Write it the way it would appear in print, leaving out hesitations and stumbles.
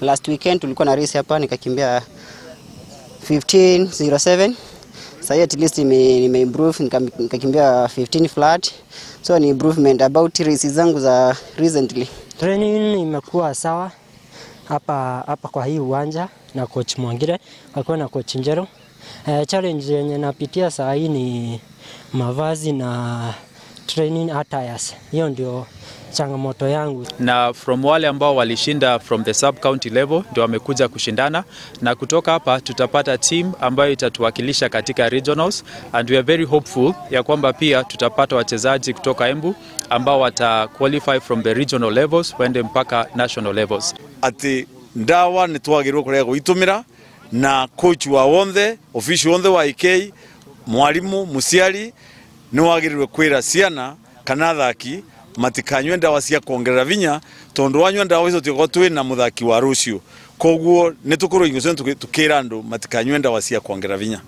Last weekend tulikuwa na race hapa, nikakimbia 15:07. Sasa at least nime improve, nikakimbia 15 flat. So ni improvement about races zangu za recently. Training imekuwa sawa hapa kwa hii uwanja na coach Mwangire, wakiwa na coach Njero. Challenge yenye napitia saa hii ni mavazi na training attires. Hiyo ndio changamoto yangu. Na from wale ambao walishinda from the sub county level ndio wamekuja kushindana, na kutoka hapa tutapata team ambayo itatuwakilisha katika regionals, and we are very hopeful ya kwamba pia tutapata wachezaji kutoka Embu ambao wata qualify from the regional levels waende mpaka national levels. Ati ndawa ni twagirwo kurea gwitumira na coach wa wonthe, official wonthe wa IK, mwalimu, musiari ni wagirwe kwira ciana kana athaki matikanywe ndawa cia kuongerera vinya, tondu wanywa ndawa icio tukorwo twi na muthaki wa rucio. Koguo ni tukorwo ingucio tukira andu matikanywe ndawa cia kuongerera vinya.